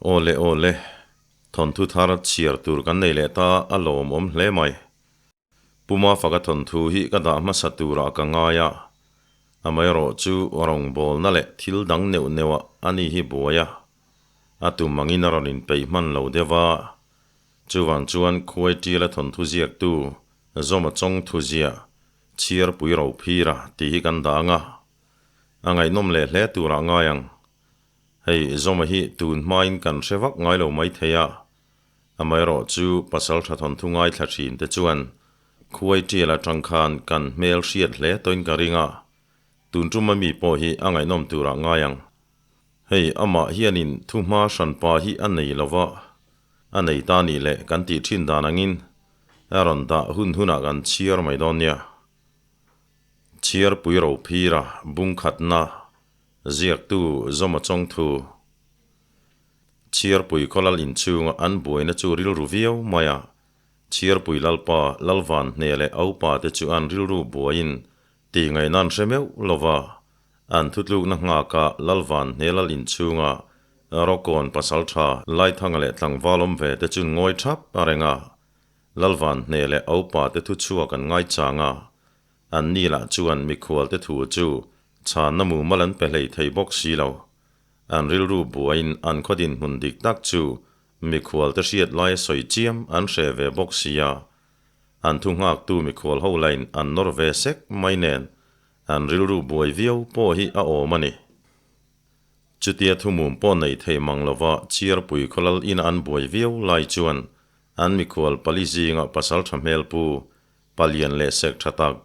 Aw le aw le, thawnthu thar chhiar tur kan nei leh ta a lawmawm hle mai. Puma faka thawnthu hi ka dah hmasa turah ka ngai a, amaherawhchu rawngbawlna leh thil dang neuh neuhah ani hi buai a, a tum angin a rawn inpeih hman lo deuh a. Chuvang chuan khuai ṭiala thawnthu ziaktu Zawma Chawng thuziah Chhiarpui Rophira tih hi kan dah ang a, a ngaihnawm leh hle turah ngai ang. Hei Zawma hi tun hmain kan hre vak ngai lo maithei a, amaherawh chu pasal tha thawnthu ngaithla thin te chuan khuai ṭial aṭang khan kan hmel hriat hle tawhin ka ring a, tun ṭuma mi pawh hi a ngaihnawm turah ngai ang. Hei amah hianin thuhma hranpa hi a nei lo va, a nei ta nih leh kan tih ṭhin dan angin a rawn dah hun hunah kan chhiar mai dawn nia. Chhiarpui Rophira bungkhatna ziaktu Zawma Chawngthu Chhiarpui khawlal inchhunga an buaina chu rilru viau mai a, Chhiarpui Lalpa Lalvan hne leh Aupa te chu an rilru buaiin tih ngaihna an hre meuh lo va, an thutlukna nghaka Lalvan hne lal inchhunga Rawkawn pasaltha Laithanga leh tlangval awm ve te chun ngawi thap a reng a, Lalvan hne leh Aupa te thu chhuak an ngaichang a, an ni lah chuan mikhual te thu chu chhanna mumal an pe hlei thei bawk si lo. An rilru buaiin an khaw dinhmun dik tak chu mikhual te hriat laia sawi chiam an hre ve bawk si a, an thu nghaktu mikhual ho lain an nawr ve sek mai nen an rilru buai viau pawh hi a awm a ni. Chutia thumum pawh nei thei mang lova Chiarpui khawlal ina an buai viau lai chuan an mikhual pali zinga pasal tha hmel pu palian leh sek tha tak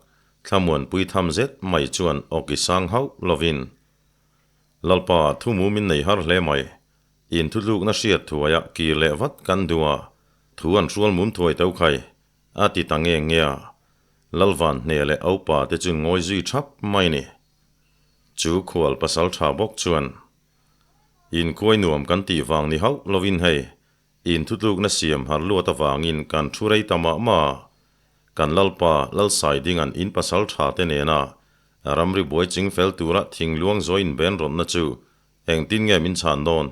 thlamuanpui tham zet mai chuan awki sang hauh lovin Lalpa, thu mu min nei har hle mai. In thutlukna hriat thuaia kir leh vat kan duh a, thu an hrual mum thuai teuh khai, a ti ta nge nge a. Lalvan hne leh Aupa te chu ngawi zui thap mai ni. Chu khual pasal tha bawk chuan, Inkuai nuam kan tih vang ni hauh lovin hei, In thutlukna siam har luat avangin kan thu rei ta mah mah a, kan Lalpa, Lalsaidinga'n in pasal tha te nena ramri buai ching fel tura thingluang zawi inben rawnna chu engtin nge min chhan dawn?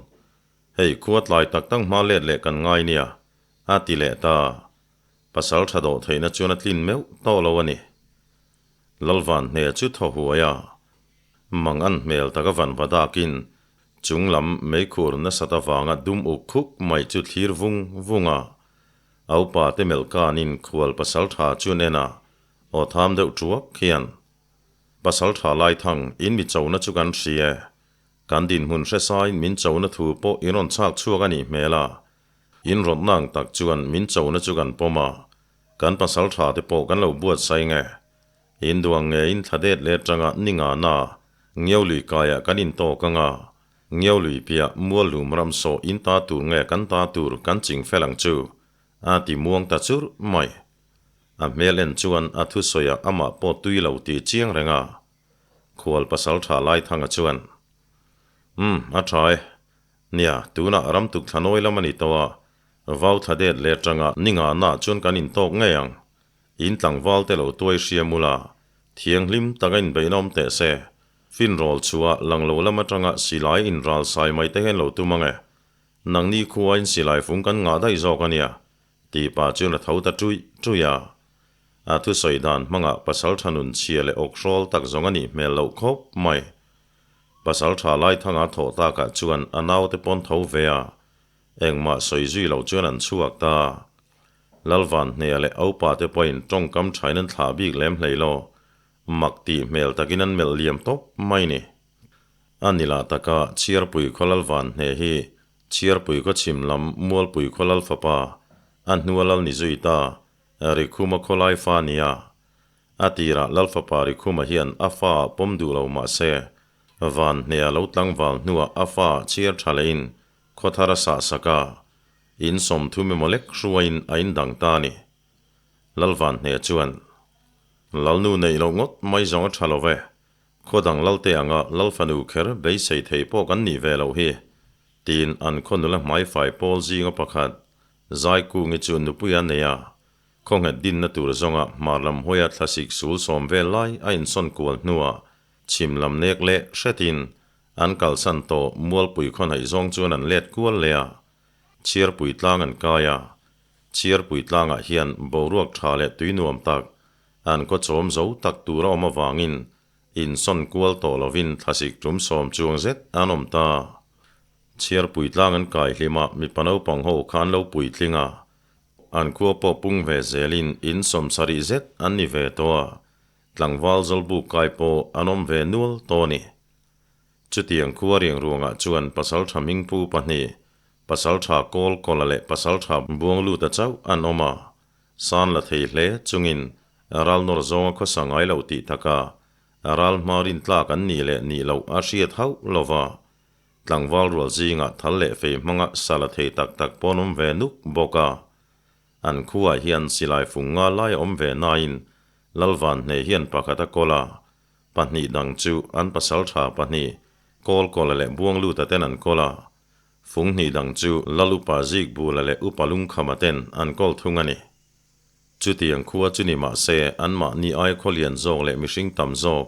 Hei, khua tlai tak tak hma let leh kan ngai nia, a ti leh ta. Pasal tha dawh theihna chuan a tlin meuh tawh lo a ni. Lalvan hne chu thaw huai a, mang an hmel taka van va dakin Chung lam meikhur nasat avanga dum uk khuk mai chu thlir vung vung a, a upa te melh kanin khual pasaltha chu nen a, aw tham deuh tuak hian, Pasaltha Laithang, in mi chona chu kan hria e. Kan dinhmun hre sain min chona thu pawh in rawn chhak chhuak a nih hmel a, in rawtna ang tak chuan min chona chu kan pawm a, kan pasaltha te pawh kan lo buatsaih nge. In duang ngeiin thla det leh atanga ni ngana Ngiaului kaiah kan intawk anga, Ngiaului piah Muallum ram sawh in ta tur nge kan ta tur kan ching fel ang chu, a ti muang ta churh mai. A hmel en chuan a thusawiah amah pawh tui lo tih chiang reng a. Khual pasal tha Laithanga chuan, Umm, a tha e. Nia, tunah ram tuk thla nawi lam a ni tawh a, vau thla det leh atanga ni ngana chuan kan intawk ngei ang. In tlangval te lo tuai hria mula, thianghlim taka inbeihna awm teh se. Finrawl chhuah lang lo lam atanga silai inral sai mai te hian lo tum ang e. Nangni khuain silai fung kan ngah daih zawk a nia, tih pah chuan a tho ta ṭuih ṭuih a. A thusawi dan hmangah pasalṭha nun chhia leh awkhrawl tak zawng a nih hmel loh khawp mai. Pasalṭha Laithanga thawh takah chuan a naute pawn tho ve a, engmah sawi zui lo chuan an chhuak ta. Lalvan hneia leh Aupa te pawhin tawngkam thain an thlah bik lem hlei lo, mak tih hmel takin an melh liam tawp mai ni. A ni lah taka Chhiarpui khaw Lalvan hne hi Chhiarpui khaw chhim lam Mualpui khaw Lal fapa, a hnua Lal ni zui ta, Rikhuma khaw lai fa nia. A tirah Lal fapa Rikhuma hian a fa ah pawm duh lo mah se, Van hneia lo tlangval hnuah a fa chhiar tha lehin khaw thar a sah sak a, In 30 emaw lek hruaiin a indang ta a ni. Lalvan hne chuan, Lalnu neih loh ngawt mai zawng a tha lo ve, khaw dang lalte anga Lalfanu kher beisei thei pawh kan nih ve loh hi, tiin an khaw nula hmaifai pawl zinga pakhat Zaikungi chu nupui a nei a, khaw nghet dinna tur zawnga hmar lam hawia thlasik sul sawm vel lai a insawn kual hnuah chhim lam nek leh hretin An kalsan tawh Mualpui khaw hnaih zawng chuan an let kual leh a, Chhiarpui tlang an kai a. Chhiarpui tlangah hian boruak tha leh tui nuam tak, an khaw chawm zo tak tur a awm avangin insawn kual tawh lovin thlasik tum sawm chuang zet an awm ta. Chhiarpui tlang an kai hlim a, mipa naupang ho kha an lo puitling a, an khua pawh pung ve zelin in sawmsarih zet an ni ve tawh a, tlangval zawlbuk kai pawh an awm ve nual tawh a ni. Chutiang khua riang ruangah chuan pasaltha hmingpu pahnih, pasaltha Kawl Kawla leh pasaltha Buangluta chauh an awm a, san la thei hle chungin ral nawr zawnga khawsa ngai lo tih taka ral hma rin tlak an nih leh nih loh a hriat hauh lo va, tlangval rual zingah thal leh fei hmanga sa la thei tak tak pawh an awm ve nuk bawk a. An khuaah hian silai fung nga lai a awm ve nain Lalvanhne hian pakhat a kawl a, Pahnih dang chu an pasaltha pahnih, Kawlkawla leh Buangluta ten an kawl a. Fung hnih dang chu Lal Upa Zikbula leh Upa Lungkhama ten an kawl thung a ni. Chutiang khua chu ni mah se, anmahni ai khaw lian zawk leh mihring tam zawk,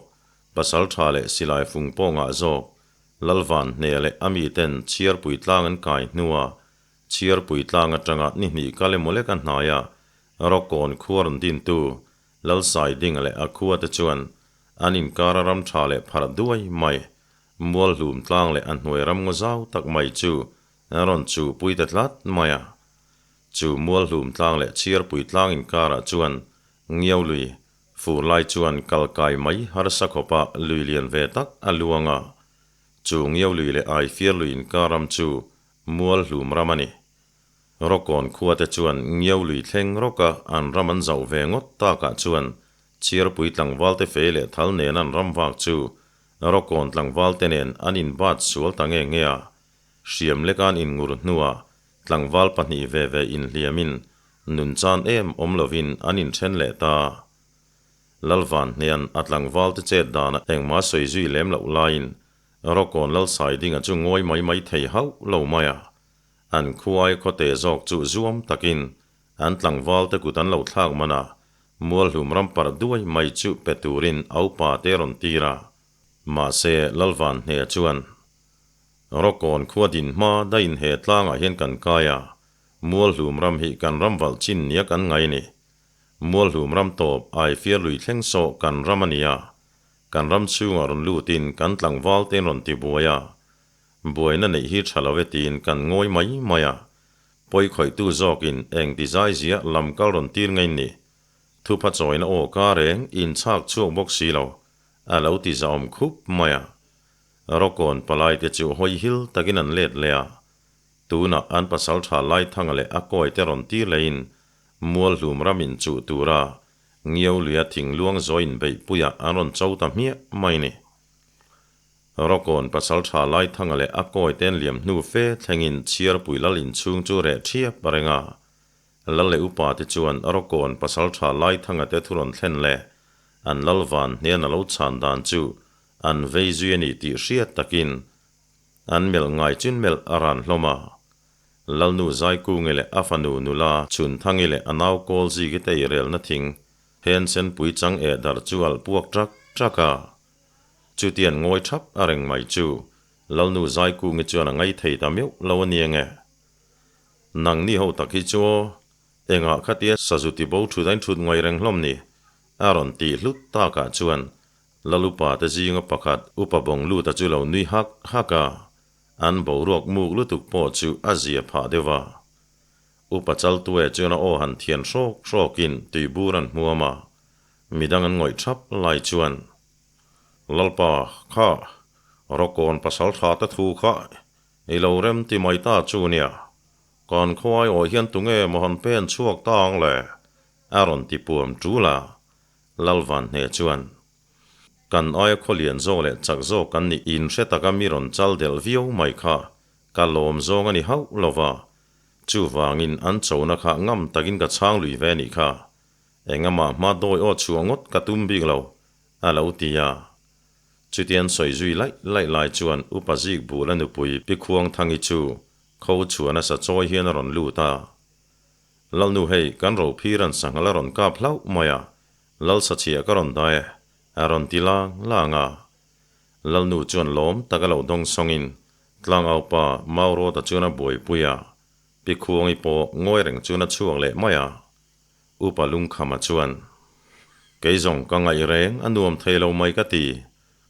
pasaltha leh silai fung pawh ngah zawk, Lalvan hne leh a mi ten chhiarpui tlang an kai hnua chhiarpui tlang atanga ni hnih kal emaw lek a hnaia rawkawn khua rawn dintu Lalsai Dinga leh a khuate chuan an inkara ram tha leh pharh duai mai, mual hlum tlang leh a hnuai ram ngaw zau tak mai chu an rawn chuhpui ta tlat mai a. Chu mual hlum tlang leh chhiarpui tlang inkarah chuan ngiau lui, fur lai chuan kal kai mai harsa khawpa lui lian ve tak a luang a. Chu ngiau lui leh aifiar lui inkar ram chu mual hlum ram a ni. Rawkawn khuate chuan ngiau lui thleng rawka an ram an zauh ve ngawt takah chuan Chhiarpui tlangvalte fei leh thal nen an ram vak chu Rawkawn tlangvalte nen an inbat sual ta nge nge a. Hriam leka an inngur hnuah tlangval pahnih ve ve inhliamin nun chan em awm lovin an inthen leh ta. Lalvan hnean a tlangvalte chet danah engmah sawi zui lem loh laiin Rawkawn Lalsai dinga chu ngawi mai mai thei hauh lo mai a. An khuai khawte zawk chu zuam takin an tlangvalte kut an lo thlak man a, mualhlum ram parh duai mai chu pe turin a upa te rawn tir a. Mahse, Lalvan hne chuan, Rawkawn khua din hma daihin he tlangah hian kan kai a, mualhlum ram hi kan ram valh chin nia kan ngai ni. Mualhlum ram tawp aifiar lui thleng sawh kan ram a ni a, kan ram chhungah rawn lutin kan tlangvalte an rawn ti buai a, Buaina neih hi tha lo e tiin kan ngawi mai mai a, pawi khawihtu zawkin eng ti zai ziah lam kal rawn tir ngei ni. Thupha chawina aw ka reng in chhak chhuak bawk si lo, a lo ti zahawm khup mai a. Rawkawn palai te chu hawi hil takin an let leh a, tunah an pasal tha Laithanga leh a kawi te rawn tir lehin Mualhlum ram in chuh tura Ngiauluia thingluang zawi inbeihpuiah an rawn cho ta hmiah mai ni. Rawkawn pasal tha Laithanga leh a kawi ten liam hnu fe thlengin Chhiarpui lal inchhung chu reh thiap a reng a. Lal leh upa te chuan Rawkawn pasal tha Laithanga te thu rawn thlen leh an lal van hnen a lo chhan dan chu an vei zui a ni tih hriat takin an melh ngai chun melh a ran hlawm a. Lalnu Zaikungi leh a fanu nula Chhunthangi leh a nau Kawlziki te irelna thing hen senpui chang eh dar chu alh puak ṭak ṭak a. Chutian ngawi thap a reng mai chu Lalnu Zaikungi chuan a ngai thei ta meuh lo a ni enge. Nang ni ho tak hi chu aw, engah khatia sazu ti bo thut ain thut ngawi reng hlawm ni? a rawn tih hlut takah chuan Lalupa te zinga pakhat Upa Bawngluta chu lo nui hak hak a, an boruak muk lutuk pawh chu a zia phah deuh a. Upa Chaltue chuan a aw han thian hrawk hrawkin tuibur an hmuam a, Midang an ngawih thap lai chuan, Lalpa, kha, Rawkawn pasal tha te thu kha i lo rem ti mai ta chu nia, kan khuai awih hian tunge maw han pen chhuak ta ang le? a rawn ti puam tul a. Lalvan hne chuan, Kan aia khaw lian zawk leh chak zawk kan nih inhre taka mi rawn chal delh viau mai kha ka lawm zawng a ni hauh lo va, chuvangin an chona kha ngam takin ka chhang lui ve nih kha. Engamah hma dawi aw chhuah ngawt ka tum bik lo, a lo ti a. Chutian sawi zui laih laih lai chuan Upa Zik bula nupui Pi Khuangthangi chu kho chhuah nasa chawi hian a rawn lut a. Lalnu hei, kan rophir an sanghal a rawn kap hlauh mai a, Lalsachhia ka rawn dai e, a rawn ti lang lang a. Lalnu chuan lawm taka lo dawng sawngin Tlangaupa Maurawta chuan a buaipui a, Pi Khuangi pawh ngawi reng chuan a chhuak leh mai a. Upa Lungkhama chuan, Kei zawng ka ngaih reng a nuam thei lo mai ka ti.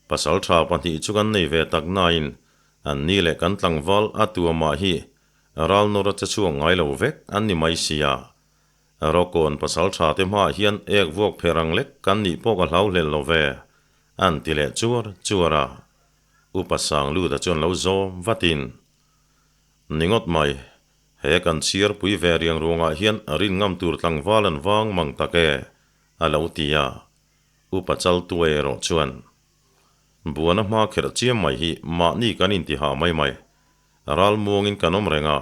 Pasal tha pahnih chu kan nei ve tak nain an ni leh kan tlangval a tuamah hi ral nawr a che chhuak ngai lo vek an ni mai sia. Rawkawn pasal tha te hmaah hian ek vuak pher ang lek kan nih pawh ka hlau hlel lo ve, an ti leh chuar chuar a. Upa Sangluta chuan lo zawm vatin, Ni ngawt mai, he kan chhiarpui ve riang ruangah hian rin ngam tur tlangval an vang mang tak e, a lo ti a. Upa Chaltuai erawh chuan, Buana hma kherh chiam mai hi mahni kan intihah mai mai. Ral muangin kan awm reng a,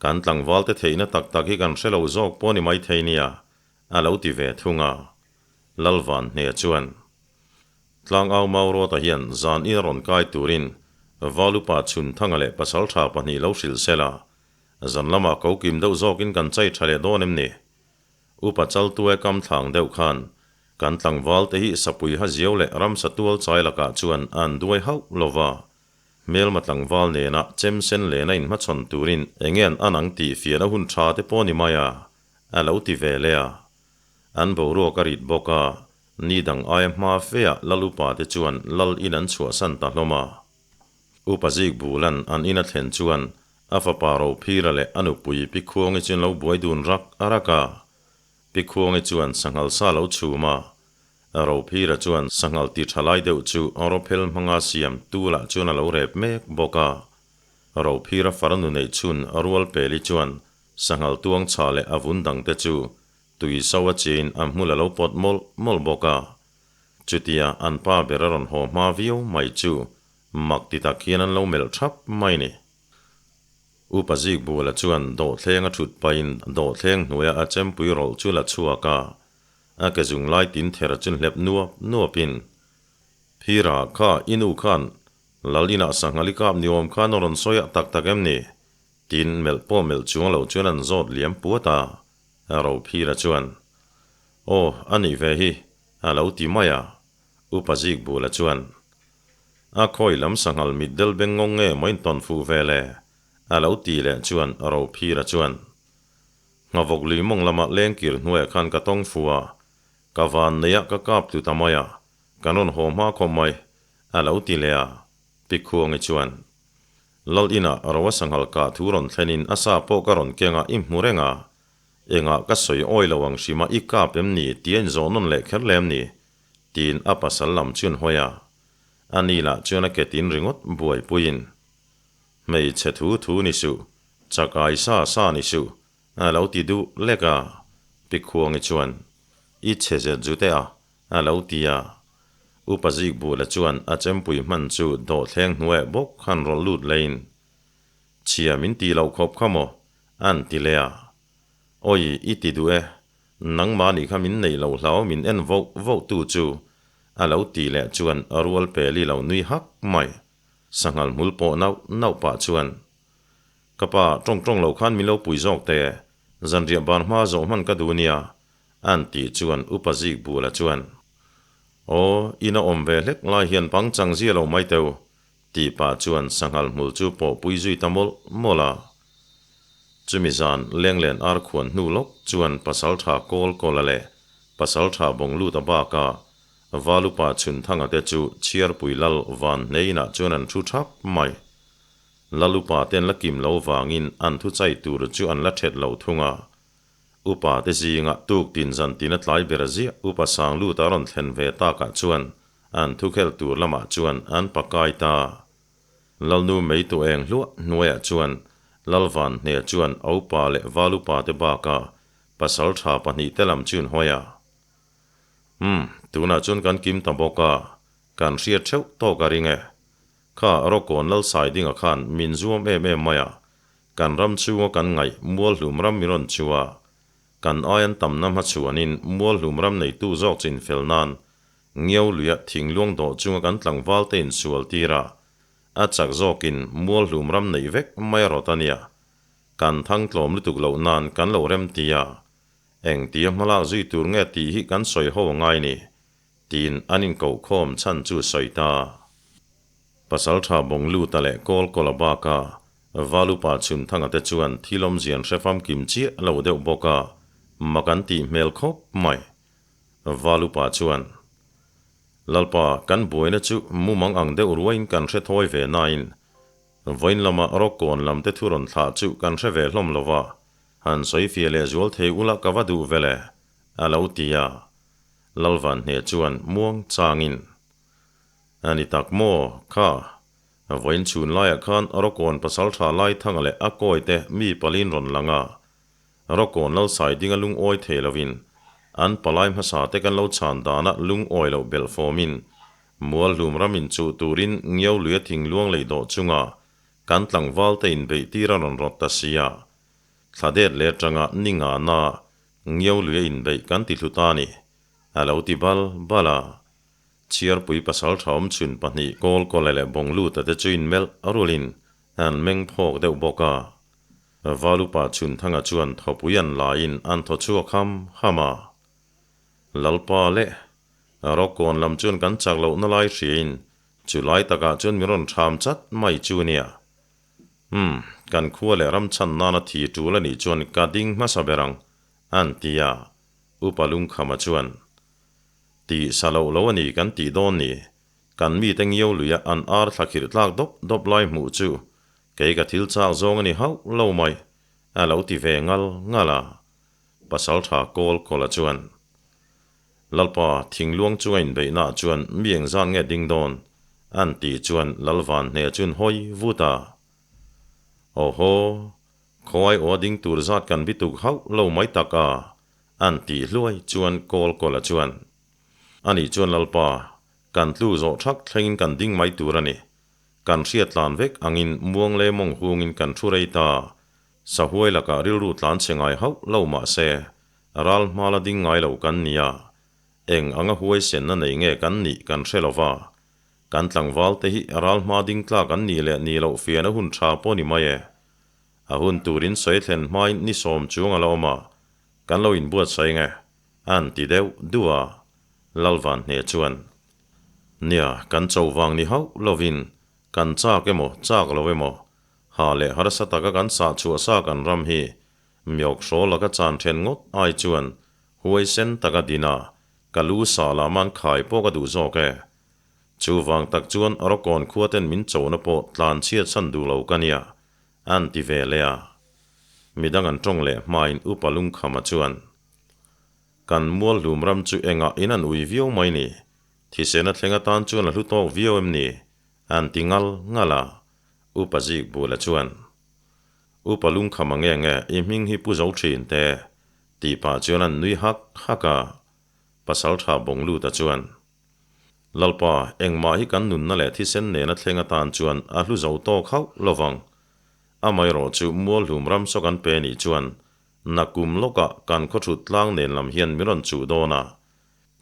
kan tlangvalte theihna tak tak hi kan hre lo zawk pawh ni mai thei nia, a lo ti ve thung a. Lalvan hne chuan, Tlangau Maurawta hian zan in a rawn kai turin Valupa Chhunthanga leh Pasaltha pahnih lo hrilh sel a, zan lamah ko kim deuh zawkin kan chai tha leh dawn em ni? Upa Chaltue kam thlang deuh khan kan tlangvalte hi sapui ha ziau leh ramsa tual chai lakah chuan an duai hauh lo va, hmelma tlangval nena chem sen lena inhmachhawn turin enge an an ang tih fiahna hun tha te pawh ni mai a, a lo ti ve leh a. An boruak a rit bawk a, ni dang aia hma feah Lal Upa te chuan Lal in an chhuahsan ta hlawm a. Upa Zik Bulan an in a thlen chuan a fapa Rophira leh a nupui Pi Khuangi chu an lo buai dun rak rak a. Pi Khuangi chuan sanghal sa lo chhum a, Rophira chuan sanghal ti tha lai deuh chu Rophel hmanga siam tu lah chuan a lo rep mek bawk a. Rophira farnu neih chhun Rualpeli chuan sanghal tuang chha leh a vun dangte chu tui so a chiin a hmul a lo pawt mawlh mawlh bawk a. Chutia an pa ber a rawn haw hma viau mai chu mak ti tak hian an lo melh thap mai ni. Upa Zikbula chuan dawhthleng a thut pahin dawhthleng hnuaia a chempui rawlh chu la chhuak a, a ke zung lai tin ther chu hlep nuap nuapin, Phira, kha i nu khan Lal inah sanghal i kap ni awm khan a rawn sawi ah tak tak em ni? Tin melh pawh melh chuang lo chuan an zawt liam puat a, Rophira chuan, Aw, a nih ve hi, a lo ti mai a. Upa Zikbula chuan, A khawi lam sanghal mitdel beng ngawng nge maw intawn fuh ve le? a lo ti leh chuan Rophira chuan, Nghavawk lui mawng lamah lengkir hnuaiah khan ka tawng fu a, ka van neiah ka kap tlu ta mai a, kan rawn haw hma khawp mai, a lo ti leh a. Pikhuangi chuan, Lal inah Roa sanghal kah thu rawn thlenin a sa pawh ka rawn keng a, i hmu reng a, engah ka sawi awi lo ang hrima i kap em ni tia inzawh nawn leh kher lem ni? tiin a pasal lam chuan hawi a. A ni lah chuan a ke tin ringawt buaipuiin, Hmeichhe thu thu ni suh, chakai sa sa ni suh, a lo ti duh lek a. Pikhuangi chuan, I chhe zet zute a, a lo ti a. Upa Zikbula chuan a chempui hman chu dawhthleng hnuaiah bawk khan rawlh lut lein, Chhia min ti loh khawp kha maw? a'n ti leh a. Awi, i ti duh e, nangmah nih kha min neih loh hlau min en voh voh tu chu, a lo ti leh chuan rual peli lo nui hak mai. Sanghal hmul pawh nauh nauh pah chuan, Ka pa, tawng tawng lo khan min lo pui zawk te, zanriah bar hma zawh hman ka duh nia, A'n tih chuan Upa Zikbula chuan, Aw, in a awm ve hlek lai hian pang chang zia lo mai teu, tih pah chuan sanghal hmul chu pawh pui zui ta mawlh mawlh a. Chumi zan lenglen ar khuan hnu lawk chuan Pasaltha Kawl Kawla leh Pasaltha Bawngluta bakah Valupa Chhunthanga te chu Chhiarpui Lal Van Hneinah chuan an thu thap mai. Lal upa te an la kim lo vangin an thuchai tur chu an la thet lo thung a. Upa te zinga tuk tin zan tin a tlai ber ziah Upa Sangluta a rawn thlen ve takah chuan an thukhel tur lamah chuan an pakai ta. Lalnu meitu eng hluah hnuaiah chuan Lalvan hne chuan a upa leh val upa te bakah pasal tha pahnih te lam chu an hawi a. Umm, tunah chuan kan kim ta bawk a, kan hriat theuh tawk a ring e. Kha Rawkawn Lalsai dinga khan min zuam em em mai a, Kan ram chhunga kan ngaih Mualhlum ram mi rawn chu a, kan aian tamna hmachhuanin Mualhlum ram neitu zawk chin fel nan Ngiau luia thingluang dawh chunga kan tlangval te insual tir a, a chak zawkin Mualhlum ram neih vek mai a rawt a nia. Kan thang tlawm lutuk loh nan kan lo rem ti a, engtia hmalak zui tur nge tih hi kan sawi ho a ngai ni, tiin an inkohkhawm chhan chu sawi ta. Pasalṭha Bawngluta leh Kawlkawla baka Valupa Chhunthanga te chuan thil awmzia an hre famkim chiah lo deuh bawk a, mak an tih hmel khawp mai. Valupa chuan, Lalpa, kan buaina chu mumang ang deuh ruaiin kan hre thawi ve nain, vawiin lama rawkkawn lam te thu rawn thlah chu kan hre ve hlawm lo va, han sawi fiah leh zual thei ula ka va duh vele, a lo ti a. Lalvanhne chuan muang changin, A ni tak maw, kha, vawiin chhun laiah khan Rawkawn pasaltha Laithanga leh a kawite mi palin rawn lang a, Rawkawn Lalsai dinga lungawi thei lovin an palai hmasa te kan lo chhan danah lungawi loh belh fawmin Mualhlum ram inchuh turin Ngiauluia thingluang lei dawh chunga kan tlangval te inbeih tir a rawn rawt ta si a, thla det leh atanga ni ngana Ngiauluia inbeih kan ti hlu ta ni, a lo ti bal bal a. Chhiarpui pasaltha awmchhun pahnih Kawlkawla leh Bawngluta te chu inmelh rulin an meng phawk deuh bawk a. Valupa Chhunthanga chuan thawpui an laiin an thaw chhuak ham ham a. Lalpa leh Rawkawn lam chuan kan chak lohna lai hriain chu lai takah chuan min rawn ṭham chat mai chu nia. Umm, kan khua leh ram chhan nana thi ṭul a nih chuan ka ding hmasa ber ang, an ti a. Upa Lungkhama chuan, Tih sa loh lo a ni kan tih dawn ni. Kan mite ngiau luia an ar thla khirh tlak dawp dawp lai hmuh chu kei ka thil chak zawng a ni hauh lo mai, a lo ti ve ngal ngal a. Pasaltha Kawl Kawla chuan, Lalpa, thingluang chunga inbeihnaah chuan mi engzat nge ding dawn? an tih chuan Lalvan hne chuan hawi vut a. Awhaw, khawi aw a ding tur zat kan bituk hauh lo mai tak a, An tih hluai chuan kawl kawla chuan, Ani chuan Lalpa, kan tlu zawh thak thlengin kan ding mai tur a ni. Kan hriat tlan vek angin muang leh mawng hungin kan thu rei ta. Sahuai lakah rilru tlan chhe ngai hauh lo mah se, ral hmala ding ngai lo kan ni a. Eng anga huaisenna nei nge kan nih kan hre lo va. Kan tlangval te hi ral hma ding tlak an nih leh nih loh fiahna hun tha pawh ni mai e. A hun turin sawi thlen hmain ni sawm chuang a la awm a. Kan lo inbuatsaih nge? An ti deuh duh a, Lalvan hne chuan, Nia, kan cho vang ni hauh lovin kan chak emaw chak lo emaw, ha leh harsa taka kan sah chhuah sa kan ram hi miawk hrawl laka chan then ngawt ai chuan huai sen taka din a, ka lu sah lah man khai pawh ka duh zawk e. Chu vang tak chuan Rawkawn khua ten min chona pawh tlan chhiat san duh lo ka nia, An ti ve leh a. Midang an tawng leh hmain Upa Lungkhama chuan, Kan mualhlum ram chu engah in an ui viau mai ni? Thisena thleng atan chuan a hlu tawk viau em ni? An ti ngal ngal a. Upa Zikbula chuan, Upa Lungkhama nge nge i hming hi pu zo thin te, tih pah chuan an nui hak hak a. Pasaltha Bawngluta chuan, Lalpa, engmah hi kan nunna leh thisen nena thleng atan chuan a hlu zo tawk hauh lo vang. Amaherawh chu mualhlum ram saw kan pe nih chuan nakum lawkah kan khawthut tlang nen lam hian min rawn chuh dawn a.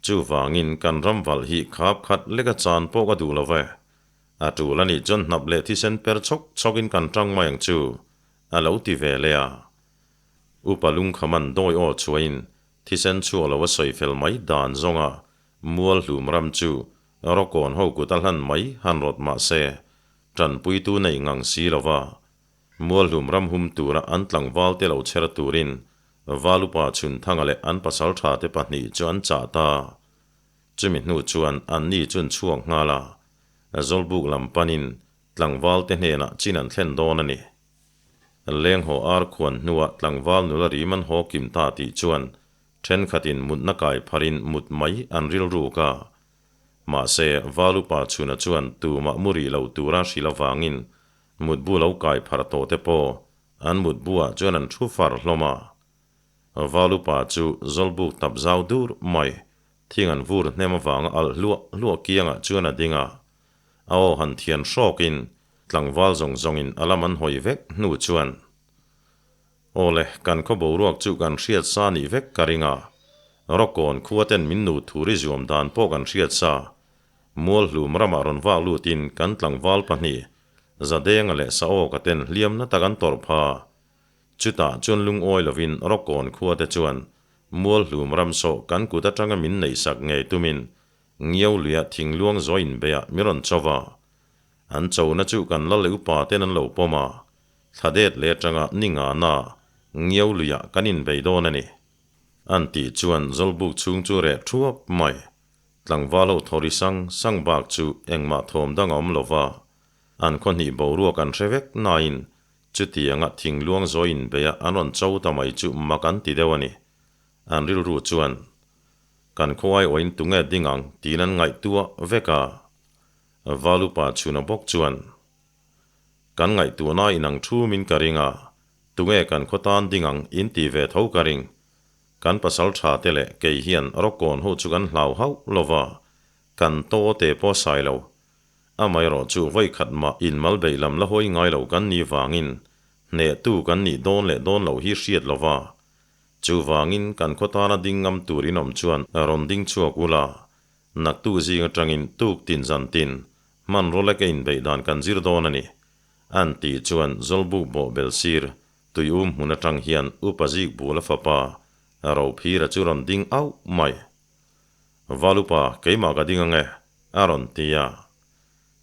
Chuvangin kan ram valh hi khap khat leka chan pawh ka duh lo ve. A tul a nih chuan hnap leh thisen per chhawk chhawkin kan tang mai ang chu, a lo ti ve leh a. Upa lungkhaman dawi aw chhuahin thisen chhuak lo a sawi fel mai dan zawnga Mualhlum ram chu Rawkawn ho kut a hlan mai han rawt mah se, tanpuitu nei ngang si lo va. Mualhlum ram hum tura an tlangval te lo chher turin Valupa Chhunthanga leh an pasaltha te pahnih chu an chah ta. Chumi hnu chuan anni chun chhuak nghal a, Zawlbuk lam panin tlangval te hnenah chin an thlen dawn a ni. Lenghaw ar khuan hnuah tlangval nula rim an haw kim ta tih chuan Thenkhatin mutna kai pharin mut mai an rilruk a. Mahse, Valupa chhuna chuan tumah mu rih lo tura hrilh avangin mutbu lo kai phar tawh te pawh an mutbuah chuan an thu far hlawm a. Valupa chu zawlbuk tap zau dur mai, thing an vur hnem avanga alh hluah hluah kiangah chuan a ding a. A aw han thian hrawkin tlangval zawng zawngin a lam an hawi vek hnu chuan, Awle, kan khaw boruak chu kan hriat sa nih vek ka ring a. Rawkawn khua ten min nu thur i zuam dan pawh kan hriat sa. Mualhlum ramah rawn vak lutin kan tlangval pahnih, Zadenga leh Saawka ten hliam na tak an tawrh pha. Chutah chuan lungawi lovin Rawkawn khua te chuan Mualhlum ram sawh kan kut atanga min neihsak ngei tumin Ngiau luia thingluang zawi inbeiah mi rawn cho va. An chona chu kan lal leh upa ten an lo pawm a, thla det leh atanga ni ngana ngiau luiah kan inbei dawn a ni. An tih chuan Zawlbuk chhung chu reh thuap mai. Tlangval ho thawri sang sang bak chu engmah thawm dang a awm lo va, an khaw hnih boruak an hre vek nain chutianga thingluang zawi inbeia an rawn cho ta mai chu mak an ti deuh a ni. An rilru chuan, Kan khaw aiawhin tunge ding ang tiin an ngaihtuah vek a. Valupa chhuna bawk chuan, Kan ngaihtuahna inang thumin ka ring a, tunge kan khaw tan ding ang in ti ve tho ka ring. Kan pasal tha te leh kei hian rawkawn ho chu kan hlau hauh lo va, kan taw te pawh sai lo. Amaherawh chu vawi khat mah inmal beih lam la hawi ngai lo kan nih vangin hnehtu kan nih dawn leh dawn loh hi hriat lo va. Chuvangin kan khaw tana ding ngam tur inawm chuan rawn ding chhuak ula, naktu zing atangin tuk tin zan tin hmanraw lek a inbeih dan kan zir dawn a ni. An tih chuan Zawlbuk bawhbel sir Tuium hmun atang hian Upa Zik Bula fapa Rophira chu rawn ding auh mai. Valupa, keimah ka ding ange, a rawn ti a.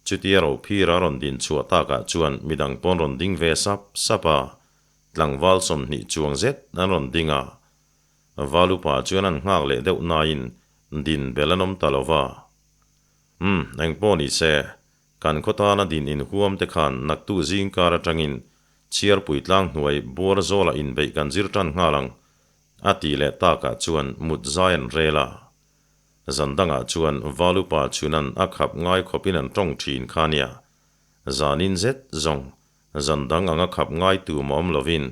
Chutia Rophira rawn din chhuah takah chuan midang pawn rawn ding ve sap sap a, tlangval 20 chuang zet an rawn ding a. Valupa chuan an nghak leh deuh nain din bel an awm ta lo va. Umm, engpawh ni se, Kan khaw tana din inhuam te khan naktu zing kar atangin chhiarpui tlang hnuai buar zawlah inbeih kan zir tan nghal ang, a tih leh takah chuan mut zai an rel a. Zan dangah chuan Valupa chhunan a khap ngai khawpin an tawng thin kha nia. Zanin zet zawng zan dang anga khap ngai tum a awm lovin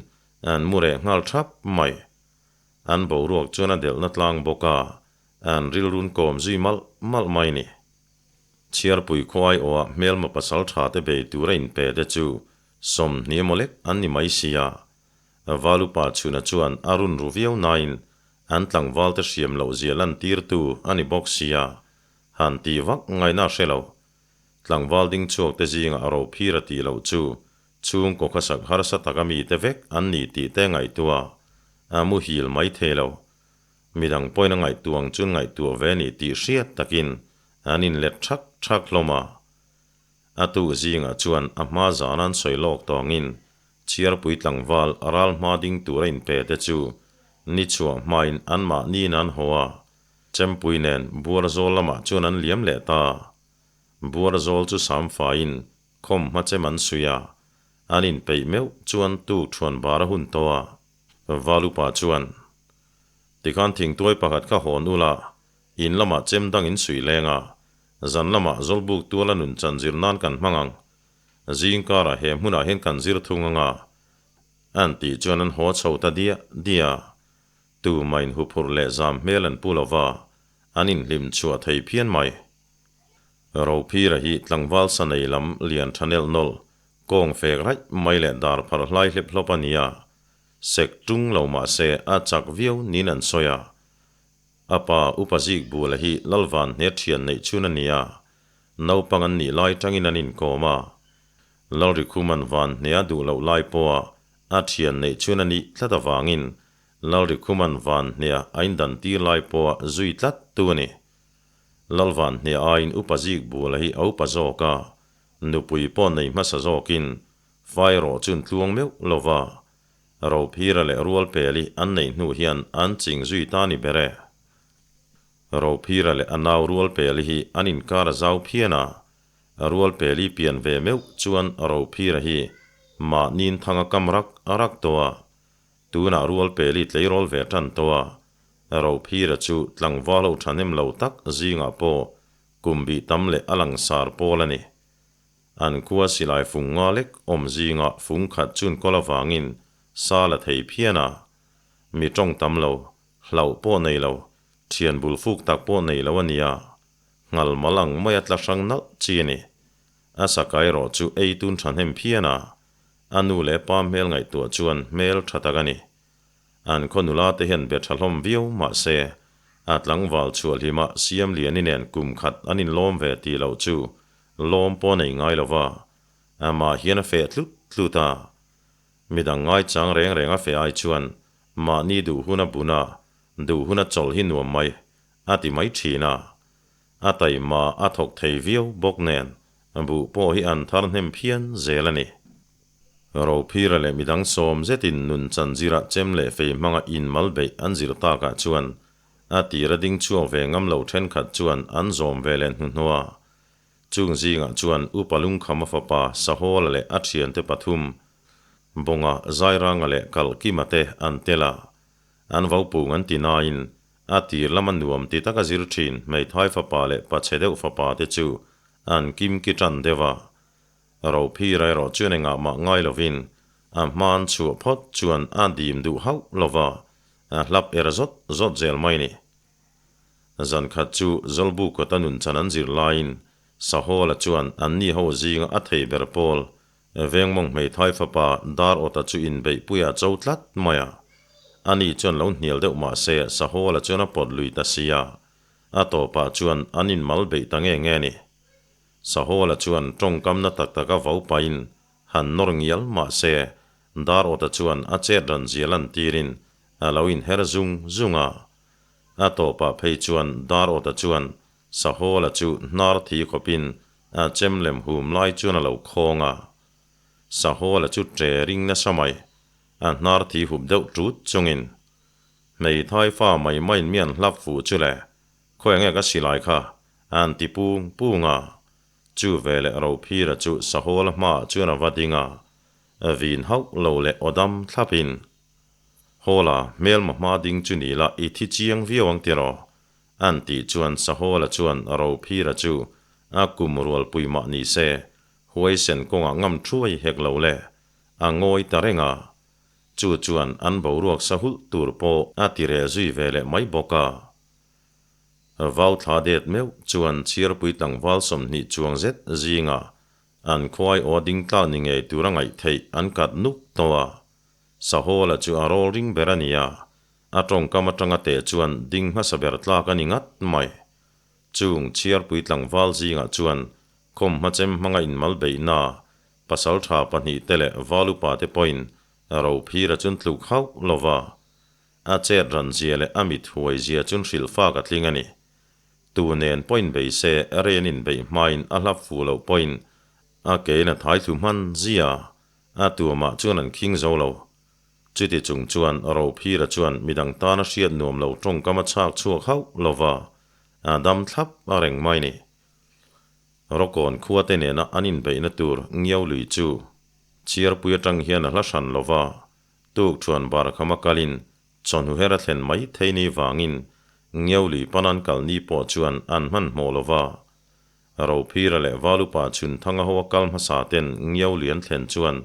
an mu reh nghal thap mai. An boruak chuan a delhna tlang bawk a, an rilrun kawm zui malh malh mai ni. Chhiarpui khuai awah hmelma pasal tha te bei tura inpe te chu 20 emaw lek an ni mai sia. Valupa chhuna chuan a run ru viau nain an tlangval te hriam loh zia lantirtu a ni bawk sia, han ti vak ngaihna a hre lo. Tlangval ding chhuak te zingah ro phir a tih loh chu chhungkaw khasak harsa taka mite vek an ni tih te ngaihtuah a muhil mai thei lo. Midang pawhin a ngaihtuah ang chuan ngaihtuah ve ni tih hriat takin an inlet thak thak hlawm a. A tu zingah chuan a hma zan an sawi lawk tawngin chhiarpui tlangval ral hma ding tura inpe te chu ni chhuah hmain anmahniin an haw a, chempui nen buarzawl lamah chuan an liam leh ta. Buarzawl chu samfaiin khawm hma chem an suih a, an inpeih meuh chuan tuk thuan bar a hun tawh a. Valupa chuan, Tikhan thingtuai pakhat kha hawn ula, in lamah chem dang in suih leng a, zan lamah Zawlbuk tuala nun chan zir nan kan hmang ang. Zing karah he hmunah hian kan zir thung ang a. An tih chuan an haw chho ta diah diah a. Tumah in huphurh leh zam hmel an pu lo va, an inhlim chhuah thei phian mai. Rophira hi tlangval sa nei lam lian tha nelh nawlh, kawng fek raih mai leh dar pharh hlai hlep hlawp a ni a. Sek tung lo mah se a chak viau niin an sawi a. A pa Upa Zik Bula hi Lalvan hne thian neih chhun a ni a, naupang an nih lai tangin an inkawm a. Lalrikhuman van hnea duh loh lai pawha a thian neih chhun a nih tlat avangin Lalrikhuman van hnea a indan tir lai pawha zui tlat tu a ni. Lalvan hnea aiin Upa Zik Bula hi a upa zawk a, nupui pawh nei hmasa zawkin Fai erawh chun tluang meuh lo va, Rophira leh Rualpeli an neih hnu hian an ching zui ta ni ber e. Rophira leh a nau Rualpeli hi an inkar a zau phian a, Rualpeli pian ve meuh chuan Rophira hi mahniin thang a kam rak a rak tawh a, tunah Rualpeli tleirawl ve tan tawh a, Rophira chu tlangval ho thahnem lo tak zingah pawh kum bih tam leh a langsar pawl a ni. An khua silai fung nga lek awm zingah fung khat chun kawl avangin sa la thei phian a. Mi tawng tam lo, hlauh pawh nei lo, thian bul fuk tak pawh nei lo a nia. Nghal mal ang maia tla hrang nalh chi a ni. A sakai erawh chu ei tun thahnem phian a. A nu leh pa hmel ngaihtuah chuan hmel tha tak a ni. An khaw nula te hian be tha hlawm viau mah se, a tlangval chhuah hlimah Siamliani nen kum khat an inlawm ve tih loh chu Lawm pawh nei ngai lo va, amah hian a feh tlut tlut a. Midang ngaichang reng reng a feh ai chuan mahni duh hun a bun a, duh hun a chawlh hi nuam mai, a ti mai thin a. A taima a thawk thei viau bawk nen Buh pawh hi an thar hnem phian zel a ni. Rophira leh midang sawm zetin nun chanzira chem leh fei hmanga inmal beih an zir takah chuan a tira ding chhuak ve ngam lo thenkhat chuan an zawm ve leh hnuhnawh a. Chung zingah chuan Upa Lungkhama fapa Sahawla leh a thiante pathum, Bawnga, Zairanga leh Kalhkima te an tel a. An vopung an ti nain a tir lama nuam ti taka zir thin hmeithai fapa leh pachhe deuh fapa te chu an kimki tan deuh a. Rophira erawh chuan engah mah ngai lovin a hman chhuah phawt chuan a dim duh hauh lova, a hlap er zawt zawt zel mai ni. Zan khat chu Zawlbu kawta nun chan an zir laiin Sahawla chuan anni ho zinga a thei ber pawl Vengmawng hmeithai fapa Dar Awta chu inbeihpuiah a cho tlat mai a. Ani chuan lo hnial deuh mah se Sahawla chuan a pawt lui ta si a, a tawpah chuan an inmal beih ta nge nge a ni. Sahawla chuan tawngkamna tak tak a vau pahin han nawr ngial mah se Dar Awta chuan a chet ran zia lantirin a lo inher zung zung a. A tawpah phei chuan Dar Awta chuan Sahawla chu hnar thi khawpin a chem lem hum lai chuan a lo khawng a. Sahawla chu ṭe ring nasa mai, a hnar thi hup deuh ṭut chungin, Hmeithai fa mai maiin mi an hlap fuh chu le, khawi nge ka silai kha? An ti pung pung a. Chu veleh Rophira chu Sahawla hmaah chuan a va ding a, vin hauh lo leh aw dam thlapin, Hawla, hmelma hma ding chu ni la i thi chiang viau ang tiraw? An tih chuan Sahawla chuan Rophira chu a kum rualpui mah ni se, huaisen kawngah ngam thuai hek lo le, a ngawi ta reng a. Chu chuan an boruak sa hulh tur pawh a ti reh zui ve leh mai bawk a. Vau thla det meuh chuan chhiarpui tlangval 20 chuang zet zingah an khuai aw ding tlak ni ngei tur a ngaih theih an kat nuk tawh a. Sahawla chu a rawl ring ber a ni a, a tawngkam atanga teh chuan ding hmasa ber tlak a ni ngat mai. Chung chhiarpui tlangval zingah chuan khawmhma chem hmanga inmal beihna pasal tha pahnihte leh val upate pawhin Rophira chun tluk hauh lo va, a chet ran zia leh a mit huai zia chun hrilh fak a tling a ni. Tu nen pawhin bei se, ren inbeih hmain a hlap fuh loh pawhin a kein a thai thlu hman zia. A tuamah chuan an khing zo lo. Chuti chung chuan Rophira chuan midang tana hriat nuam lo tawngkam a chhak chhuak hauh lo va, a dam thlap a reng mai ni. Rawkawn khuate nena an inbeihna tur ngiau lui chu chhiarpui atang hian a hla hran lo va, tuk thuan barkhama kalin chawhnu her a thlen mai thei ni vangin ngiau lui pan an kal ni pawh chuan an hmanhmawh lo va. Rophira leh Valupa chhun thanga ho a kal hmasa ten ngiau lian thlen chuan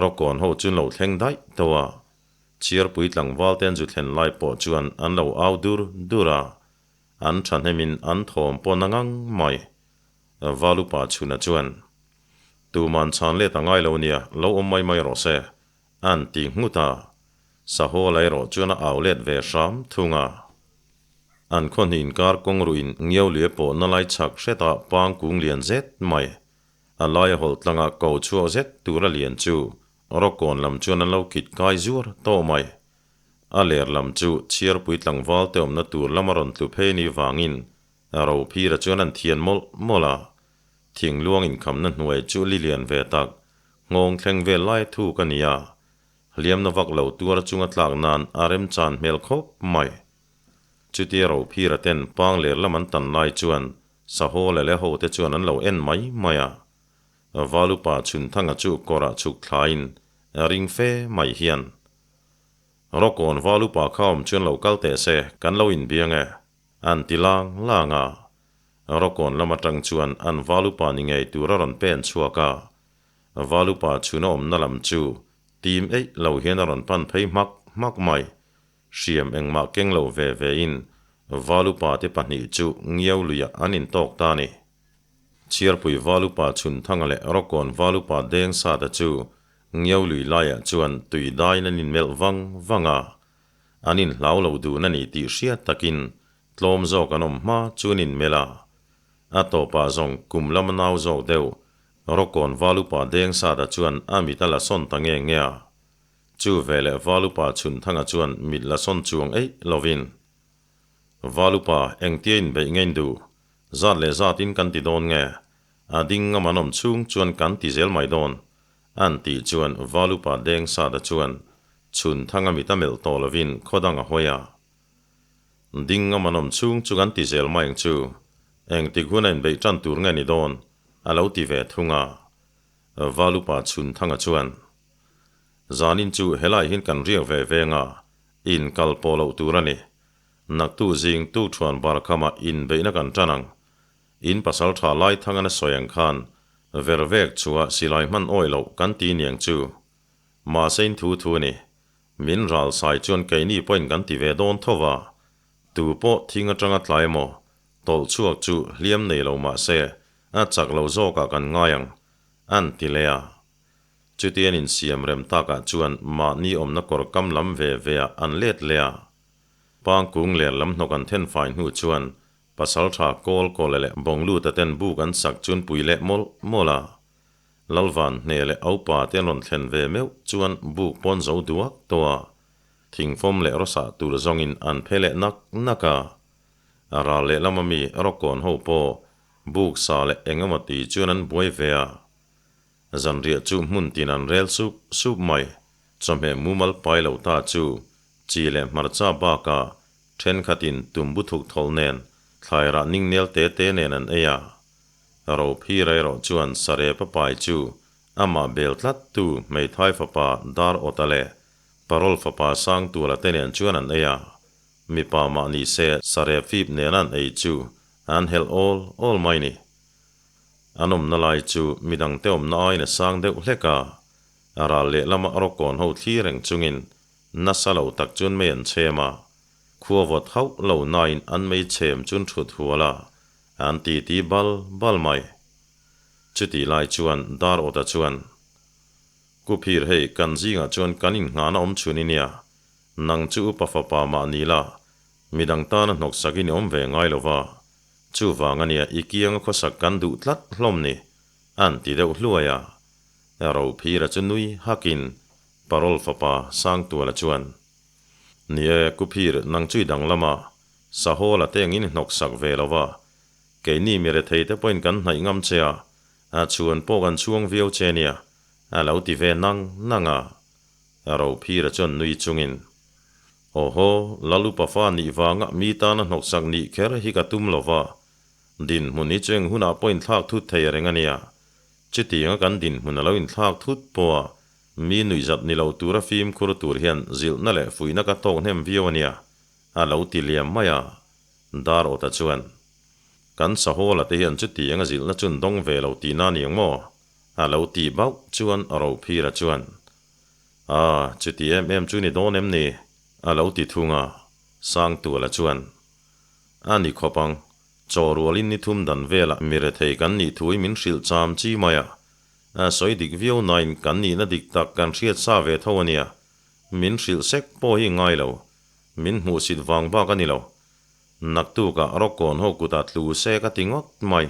Rawkawn ho chu an lo thleng daih tawh a, chhiarpui tlangval te an zu thlen lai pawh chuan an lo au dur dur a, an thahnemin an thawm pawh na ngang mai. Valupa chhuna chuan, Tuman chhan let a ngai lo nia, lo awm mai mai rawh se, an ti nghut a, Sahawl erawh chuan a au let ve hram thung a. An khaw hnih inkar kawng ruhin ngiau lia pawh na lai chhak hretah pang kung lian zet mai. A laia hawlh tlanga ko chhuak zet tura lian chu rawkawn lam chuan an lo kit kai zuar tawh mai. A ler lam chu chhiarpui tlangval te awmna tur lama rawn tlu phei ni vangin Rophira chuan an thian mawlh mawlh a. Thingluang inkhamna hnuai chu li lian ve tak, nghawng thleng vel lai thuk a ni a. Hliamna vak lo tuar chunga tlak nan a remchan hmel khawp mai. Chutia Rophira ten pang ler lam an tan lai chuan Sahaw leh le hote chuan an lo en mai mai a. Valupa Chhunthanga chu kawrah chhuk thlain ring fe mai hian, Rawkawn Valupa kha awm chuan lo kal teh se, kan lo inbiang e, an ti lang lang a. Rawkawn lam atang chuan an Valupa ni ngei tur a rawn pen chhuak a. Valupa chhun a awmna lam chu tim eih lo hian a rawn pan phei hmak hmak mai. Hriam engmah keng lo ve ve in Valupa te pahnih chu ngiau luiah an intawk ta a ni. Chhiarpui Valupa Chhunthanga leh Rawkawn Valupa Dengsata chu ngiau lui laiah chuan tui daiin an inmelh vang vang a. An inhlau lo dun a ni tih hriat takin tlawm zawk an awm hma chu an inmelh a. A tawpah zawng kum lama nau zawk deuh Rawkawn Valupa Dengsata chuan a mit a la sawn ta nge nge a. Chu veleh Valupa Chhunthanga chuan mit la sawn chuang eih lovin, Valupa, engtia inbeih nge in duh? Zat leh zatin kan ti dawn nge? A ding ngam an awm chhung chuan kan ti zel mai dawn, an tih chuan Valupa Dengsada chuan Chhunthanga mit a melh tawh lovin khaw dang a hawi a. Ding ngam an awm chhung chu kan ti zel mai ang chu, engtik huna inbeih tan tur nge ni dawn, a lo ti ve thung a. Valupa Chhunthanga chuan, Zanin chu helai hian kan riak ve veng a, in kal pawh loh tur a ni. Naktu zing tukṭhuan bar khamah inbeihna kan tan ang. In pasal tha lai thang an a sawi ang khan ver vek chua silai hman awih loh kan ti niang chu. Mahse in thu thu a ni. Min ral sai chuan keini pawhin kan ti ve dawn tho va. Tu pawh thing atanga tlai emaw tawlh chhuak chu hliam nei lo mahse a chak lo zawkah kan ngai ang, an ti leh a. Chuti an insiam rem takah chuan mahni awmna kawr kam lam ve veah an let leh a. Pangkung ler lam hnawk an then fai hnu chuan Pasalṭha kawl kawle leh bawngluta ten buk an sak chun pui leh mawlh mawlh a. Lalvan hne leh aupa te an rawn thlen ve meuh chuan buk pawn zo duak tawh a, thingfawm leh rawsah tur zawngin an phe leh nak nak a. A ral lehlam ami rawkawn ho pawh buk sa leh eng emaw ti chuan an buai ve a. Zanriah chu hmun tin an rel sup sup mai. Chawhmeh mumal pai lo ta chu chi leh hmarcha bakah Thenkhatin tumbu thuk thawl nen thlairah ningnel te te nen an ei a. Rophira erawh chuan Sarepa pai chu amah bel tlat tu hmeithai fapa Dar Awta leh Parol fapa Sangtuala te nen chuan an ei a. Mipa mah ni se Sarep fip nena an ei chu an helh awl awl mai ni. An awmna lai chu midangte awmna aiin a sang deuh hlek a. A ral lehlamah rawkawn ho thli reng chungin Nasa lo tak chuan mei an chhem a, khua vawt hauh lo nain an mei chhem chun thut hual a, an titi bal bal mai. Chutih lai chuan Dar Awta chuan, Kuphir hei kan zingah chuan kan innghahna awm chhun i nia, nang chu upa fapa mah ni la, midang tana hnawksak in i awm ve ngai lo va, chuvang a nia i kianga khawsak kan duh tlat hlawm ni, an ti deuh hluai a. Rophira chu nui hakin Parol fapa Sangtuala chuan, Ni e, Kuphir, nang chu i danglam a, Sahawla te engin i hnawk sak ve lo va, keini mi rethei te pawhin kan hnaih ngam che a, a chhuan pawh kan chhuang viau che nia, a lo ti ve nang nang a. Rophira chuan nui chungin, Awhaw, Lalupa fa nih vanga mi tana hnawk sak nih kher hi ka tum lo va, dinhmun hi chu eng hunah pawh inthlak thut thei reng a nia, chutianga kan dinhmun a lo inthlak thut pawha Mi nuihzat ni lo tura fimkhur tur hian zilhna leh fuihna ka tawk hnem viau a nia, a lo ti liam mai a. Dar Awta chuan, Kan Sahawla te hian chutiang a zilhna chun dawng ve lo tihna a ni ang maw? a lo tih bauh chuan Rophira chuan, A, chuti em em chu ni dawn em ni? a lo ti thung a. Sangtuala chuan, A ni khawp ang, chaw rualin ni thum dan velah mi rethei kan nih thu i min hrilh cham chi mai a, A sawi dik viau nain kan nihna dik tak kan hriat sa ve tho a nia. Min hrilh sek pawh hi ngai lo. Min hmuhsit vang bak a ni lo. Naktukah rawkawn ho kutah tlu se ka ti ngawt mai.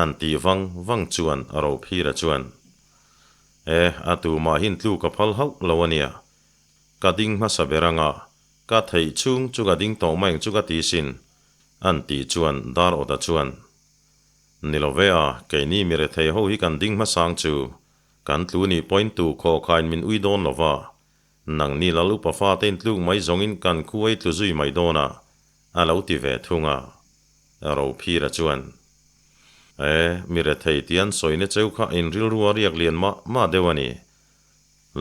An tih vang vang chuan Rophira chuan, E, a tumah hin tlu ka phal hauh lo a nia. Ka ding hmasa ber anga ka theih chhung chu ka ding tawh mai ang chu ka ti sin, an tih chuan Dar Awta chuan, Ni lo ve a, keini mi rethei ho hi kan ding hmasang chu kan tlu nih pawhin tu khaw khain min ui dawn lo va, nangni lal upa fate in tluk mai zawngin kan khu ei tlu zui mai dawn a, a lo ti ve thung a. Rophira chuan, E, mi rethei ti an sawina cheu kha in rilru a riak lian mah mah deuh a ni.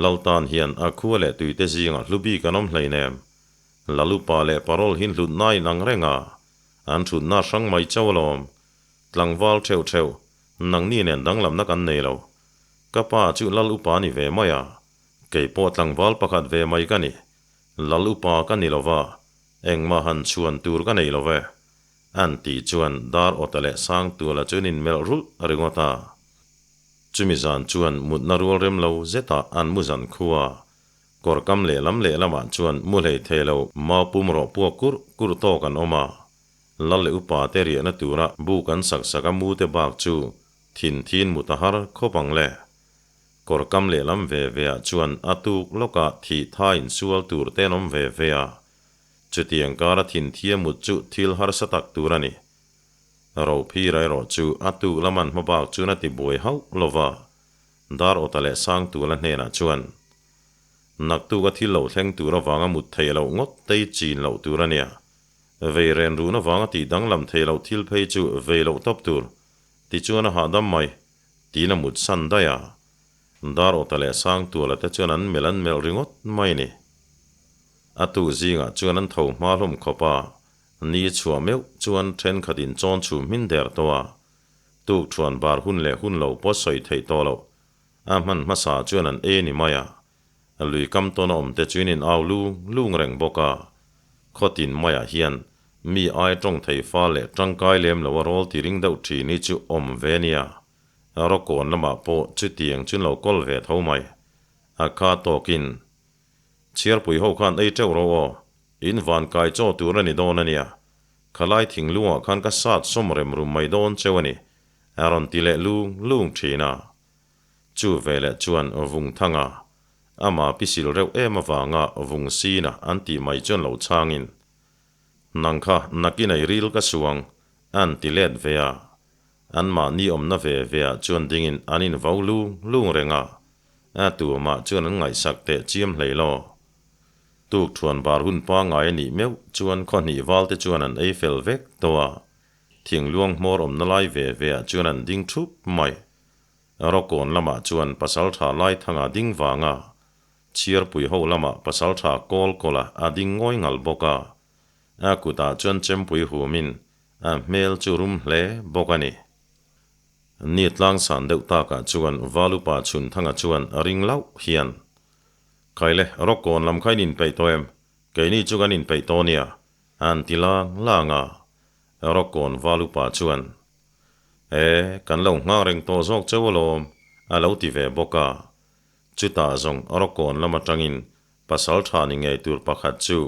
Lal tan hian a khua leh tuite zingah hlu bik an awm hleinem. Lal upa leh parol hin hlutna in ang reng a, An thutna hrang mai chauh alawm. Tlangval theuh theuh, nangni nen danglamna kan nei lo. Ka pa chu Lal Upa ni ve mai a, kei pawh tlangval pakhat ve mai ka ni. Lal Upa ka ni lo va, engmah han chhuan tur ka nei lo ve. An tih chuan Dar Awta leh Sangtuala chu an inmelh rulh ringawt a. Chumi zan chuan mutna rual rem lo zetah an mu zan khua. Kawr kam lehlam lehlamah chuan mu hlei thei lo mau pum rawh puak kurh kurh tawk an awm a. Lal leh upa te riahna tura buk an sak sak a mu te bak chu thin thin mut a har khawp ang le. Kawr kam lehlam ve ve ah chuan a tuk lawkah thih tha insual tur te an awm ve ve a. Chutiang kara thin thia mut chu thil harsa tak tur a ni. Rophira erawh chu a tuk laman hmabak chuan a ti buai hauh lo va, Dar Awta leh Sangtuala hnenah chuan, Naktuk a thil lo thleng tur avanga mut theih loh ngawt tei chin loh tur a nia. Vei ren run avanga tih danglam theih loh thil phei chu vei loh tawp tur, tichuan a hahdam mai, tiin a mut san daih a. Dar Awta leh Sangtuala te chuan an melh an melh ringawt mai ni. A tuk zingah chuan an tho hma hlawm khawp a, ni chhuah meuh chuan thenkhatin chawn chhum hmin der tawh a, tuk thuan bar hun leh hun lo pawh sawi theih tawh loh. A hman hmasa chuan an ei ni mai a, lui kam tawn a awm te chuin in au lung lung reng bawk a, khawtin maiah hian mi ai tawng thei fa leh tangkai lem lo a rawl ti ring deuh thin hi chu awm ve nia. Rawkawn lamah pawh chutiang chuan lo kawl ve tho mai. A kha tawkin, Chhiarpui ho khan ei teuh ro aw, in van kai chaw tur a ni dawn a nia. Khalai thinglungah khan ka sat sawm rem rum mai dawn cheu a ni, a rawn ti leh lung lung thin a. Chu veleh chuan Vungthanga, ama pisil reuh em avanga Vungsina an tih mai chuan lo chhangin, Nang kha nakin ei ril ka suang, an ti let ve a. Anmahni awmna ve ve ah chuan dingin an invau lung lung reng a, a tumah chuan an ngaihsak teh chiam hlei lo. Tuk thuan bar hun pangngai a nih meuh chuan khaw hnih val te chuan an ei fel vek tawh a, thingluang hmawr awmna lai ve ve ah chuan an ding thup mai. Rawkawn lamah chuan pasaltha Laithanga ding vanga Chhiarpui ho lamah pasaltha Kawlkawla a ding ngawi ngal bawk a, a kutah chuan chempui humin a hmel chu rum hle bawk a ni. Ni tlangsan deuh takah chuan Valupa Chhunthanga chuan a ring lauh hian, Khaile, Rawkawn lam kha in inpeih tawh em? Keini chu kan inpeih tawh nia, an ti lang lang a. Rawkawn Valupa chuan, E, kan lo nghak reng tawh zawk cheu alawm, a lo ti ve bawk a. Chutah zawng Rawkawn lam atangin pasal tha ni ngei tur pakhat chu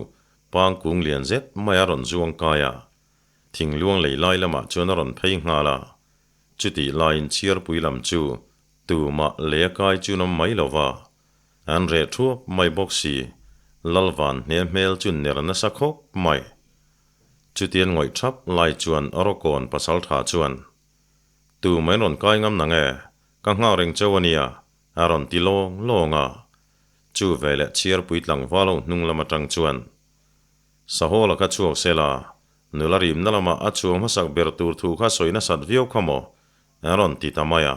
pangkung lian zet mai a rawn zuang kai a. Thingluang lei lai lamah chuan a rawn phei nghal a. Chutih laiin chhiarpui lam chu tumah lei a kai chu nawm mai lo va, an reh thuap mai bawk si, Lalvan hne hmel chu ner nasa khawp mai. Chutian ngawih thap lai chuan Rawkawn pasal tha chuan, Tu mai rawn kai ngam nang e, ka nghak reng cheu a nia, a rawn ti lawng lawng a. Chu veleh chhiarpui tlangval ho hnung lam atang chuan, Sahawla kha chhuak se la, nula rimna lamah a chhuang hmasak ber tur thu kha sawi nasat viau kha maw? A rawn ti ta mai a.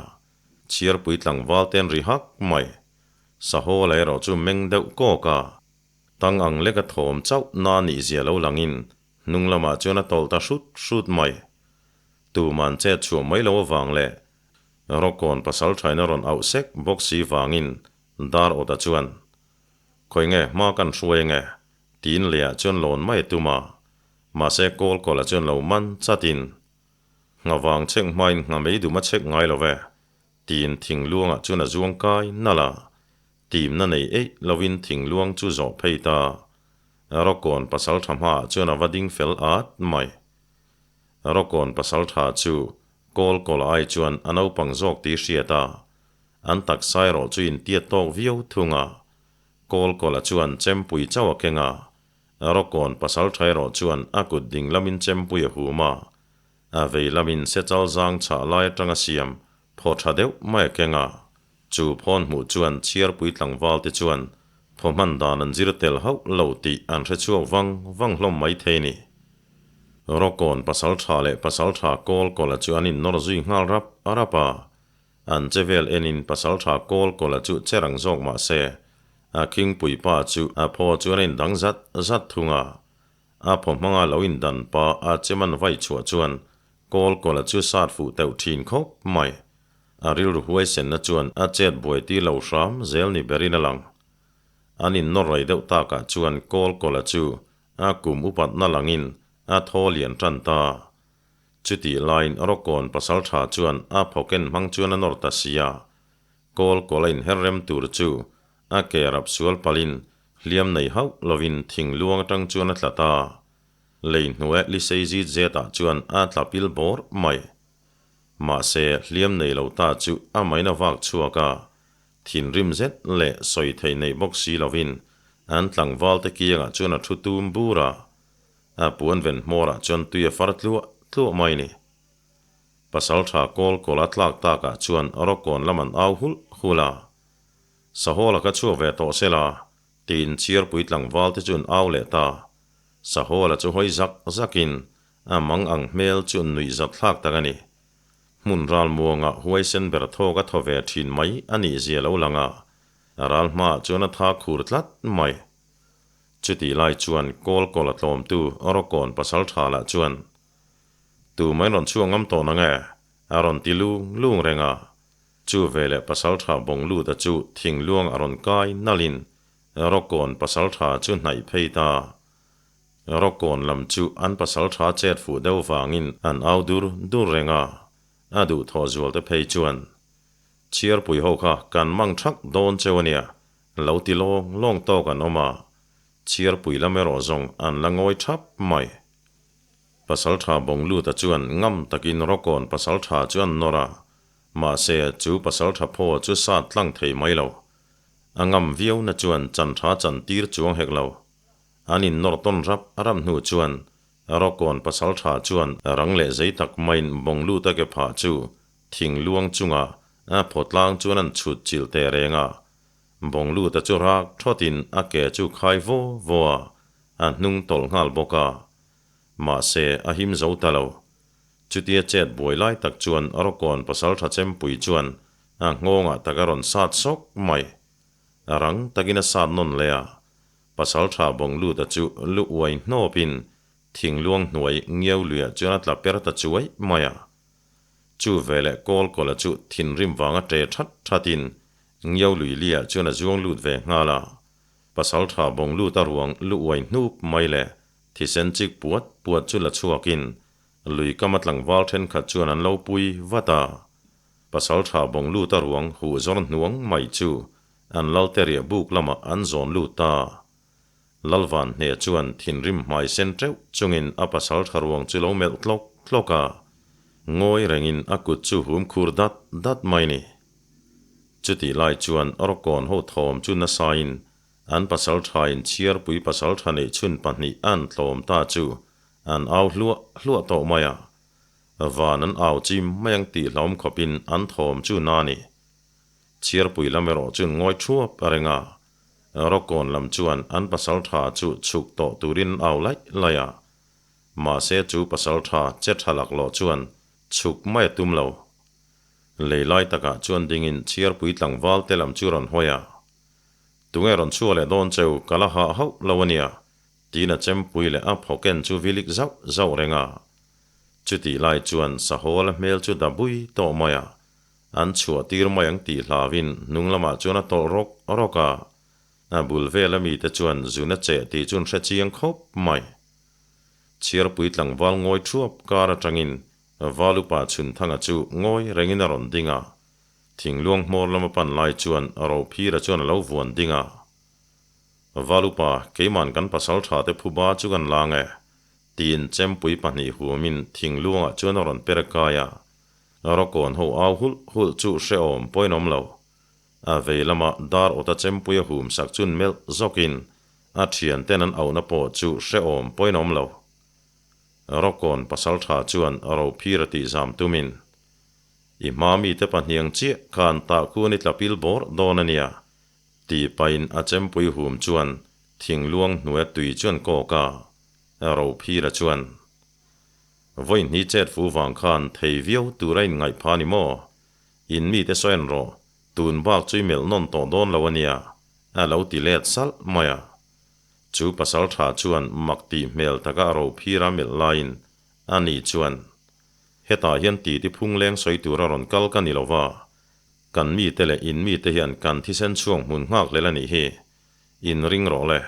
Chhiarpui tlangval te an ri hak mai. Sahawla erawh chu meng deuh kawk a. Tang ang lek a thawm chauh na nih zia lo langin hnung lamah chuan a tawlh ta hrut hrut mai. Tuman chet chhuah mai lo avang leh Rawkawn pasal thaina rawn auh sek bawk si vangin Dar Awta chuan, Khawi nge hma kan hruai ange? tiin leiah chuan lawn mai a tum a, mahse kawl kawlah chuan lo man chatin, Nghavang chhek hmain ngha mei dum a chhek ngai lo ve, tiin thingluangah chuan a zuang kai nalh a, timna nei eih lovin thingluang chu zawh phei ta. Rawkawn pasal tha hmaah chuan a va ding fel at mai. Rawkawn pasal tha chu kawl kawlah ai chuan a naupang zawk tih hriat a, an taksa erawh chu intiat tawk viau thung a. Kawlkawla chuan chempui chauh a keng a, Rawkawn pasal tha erawh chuan a kut ding lamin chempui a hum a, a vei lamin sechal zang chhah lai atanga siam phaw tha deuh mai a keng a. Chu phawn hmuh chuan chhiarpui tlangval te chuan phaw hman dan an zir tel hauh lo tih an hre chhuak vang vang hlawm mai thei ni. Rawkawn pasal tha leh pasal tha Kawlkawla chu an innawr zui nghal rap rap a, An che vel enin pasaltha kawl kawla chu che rang zawk mah se, a khingpui pa chu a phaw chuan a indang zat zat thung a. A phaw hmanga lo indan pa a che man vai chhuah chuan kawl kawla chu sat fuh teuh thin khawp mai. A rilru huaisenna chuan a chet buai tir lo hram zel ni berin a lang. An innawr rei deuh takah chuan kawl kawla chu a kum upatna langin a thaw lian tan ta. Chutih laiin Rawkawn pasaltha chuan a phawken hmang chuan a nawr ta si a, kawl kawl a inher rem tur chu a ke rap sual palhin hliam nei hauh lovin thing luang atang chuan a tla ta. Lei hnuai lisei zit zetah chuan a tla pil bawr mai. Mahse, hliam nei lo ta chu a main a vak chhuak a, thinrim zet leh sawi theih neih bawk si lovin an tlangval te kiangah chuan a thu tum bur a. A puan ven hmawrah chuan tui a far tluah tluah mai ni. Pasalṭha kawl kawl a tlak takah chuan Rawkawn lam an au hulh hulh a. Sahawla ka chhuak ve tawh sela, tiin Chhiarpui tlangval te chu an au leh ta. Sahawla chu hawi zak zakin a mang ang hmel chu nuih zat thlak tak a ni. Hmun ral muangah huaisen ber thawk a thaw ve thin mai a nih zia lo lang a, ral hmaah chuan a tha khur tlat mai. Chutih lai chuan kawl kawl a tlawmtu Rawkawn pasalṭha lah chuan, Tu mai rawn chhuak ngam tawh nang e? a rawn ti lung lung reng a. Chu veleh pasalṭha Bawngluta chu thingluang a rawn kai nalhin Rawkawn pasalṭha chu hnaih phei ta. Rawkawn lam chu an pasalṭha chet fuh deuh vangin an au dur dur reng a, a duhthawh zualte phei chuan, Chhiarpui ho kha kan mang thak dawn cheu a nia, lo ti lawng lawng tawk an awm a, chhiarpui lam erawh zawng an la ngawi thap mai. Pasalṭha Bawngluta chuan ngam takin Rawkawn pasalṭha chu an nawr a, mahse chu pasalṭha phaw chu sat tlang thei mai lo. A ngam viau na chuan chanṭha chan tir chuang hek lo. An innawr tawn rap rap hnu chuan Rawkawn pasalṭha chuan rang leh zei tak maiin Bawngluta ke phah chu thing luang chungah a phaw tlang chuan an chhut chilh teh reng a. Bawngluta chu rak thawtin a ke chu khai vaw vaw a, a hnung tawlh nghal bawk a. Mahse, a him zo ta lo. Chutia chet buai lai tak chuan Rawkawn pasalṭha chempui chuan a nghawngah tak a rawn sat sawk mai. A rang takin a sat nawn leh a, pasalṭha Bawngluta chu lu uai hnawpin thingluang hnuai ngiau luiah chuan a tla per ta chuai mai a. Chu veleh Kawlkawla chu thinrim vanga ṭe ṭhat ṭhatin ngiau lui liah chuan a zuang lut ve nghal a. Pasalṭha Bawngluta ruang lu uai hnup mai leh thisen chik puat puat chu la chhuakin lui kama tlangval ṭhenkhat chuan an lo pui vat a. Pasalṭha Bawngluta ruang huh zawr hnuang mai chu an lalte riah buk lamah an zawn lut ta. Lalvanhne chuan thinrim hmai sen teuh chungin a pasalṭha ruang chu lo melh tlawk tlawk a, ngawi rengin a kut chu hum khur dat dat mai ni. Chutih lai chuan Rawkawn ho thawm chu nasain an pasalṭhain chhiarpui pasalṭha neih chhun pahnih an tlawm ta chu an au hluah hluah tawh mai a, van an au chim mai ang tih hlauhawm khawpin an thawm chu na ni. Chhiarpui lam erawh chuan ngawi thuap a reng a, Rawkawn lam chuan an pasalṭha chu chhuk tawh turin an au laih laih a. Mahse chu pasalṭha che ṭha laklawh chuan chhuk mai a tum lo. Lei lai takah chuan dingin chhiarpui tlangval te lam chu rawn hawi a. Tunge rawn chhuah leh dawn cheu ka la hah hauh lo a nia, tiin a chempui leh a phawken chu vilik zauh zauh reng a. Chutih lai chuan Sahawla hmel chu da bui tawh mai a. An chhuah tir mai ang tih hlauin hnung lamah chuan a tawlh rawk rawk a, a bul vela mite chuan zun a cheh tih chu an hre chiang khawp mai. Chhiarpui tlangval ngawi thuap kar atangin Valupa Chhunthanga chu ngawi rengin a rawn ding a, thingluang hmawr lama pan lai chuan Rophira chuan a lo vuan ding a. Valupa, keiman kan pasal tha te phuba chu kan lang e, tiin chempui pahnih huamin thingluangah chuan a rawn per kai a. Rawkawn ho au hulh hulh chu hrehawm pawhin awm lo. A vei lama dar awta chempui a hum sak chun melh zawkin a thianten an auhna pawh chu hrehawm pawhin awm lo. Rawkawn pasaltha chuan rophir a tih zam tumin, I hma mite pahniang chiah khan tah khuan i tla pil bawr dawn a nia, tih pahin a chempui hum chuan thingluang hnuaia tui chuan kawk a, rophira chuan, Vawi hni chet fu vang khan thei viau tur a inngaih pha ni maw? In mite sawi an rawh, tun bak chu i melh nawn tawh dawn lo a nia, a lo ti let salh mai a. Chu pasal tha chuan mak tih hmel taka a ro phir a melh laiin a ni chuan, Hetah hian titi phung leng sawi tur a rawn kal ka ni lo va, kan mite leh in mite hian kan thisen chhuang hmun nghak hlel a nih hi. In ring rawh le,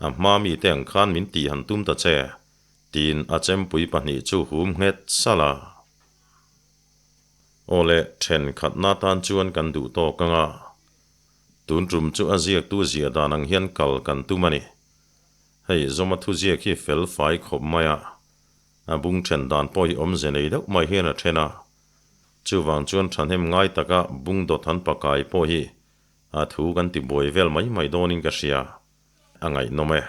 a hma mite ang khan min tih han tum ta che. Tiin a chempui pahnih chu hum nghet salh a. Aw le, thenkhatna tan chuan kan duh tawk ang a. Tun tum chu a ziaktu ziah dan ang hian kal kan tum a ni. Hei Zawma thuziak hi fel fai khawp mai a, a bung then dan pawh hi awmze nei deuh mai hian a then a. Chuvang chuan thahnem ngai taka bung dawt han pakai pawh hi a thu kan ti buai vel mai mai dawnin ka hria. A ngaihnawm e.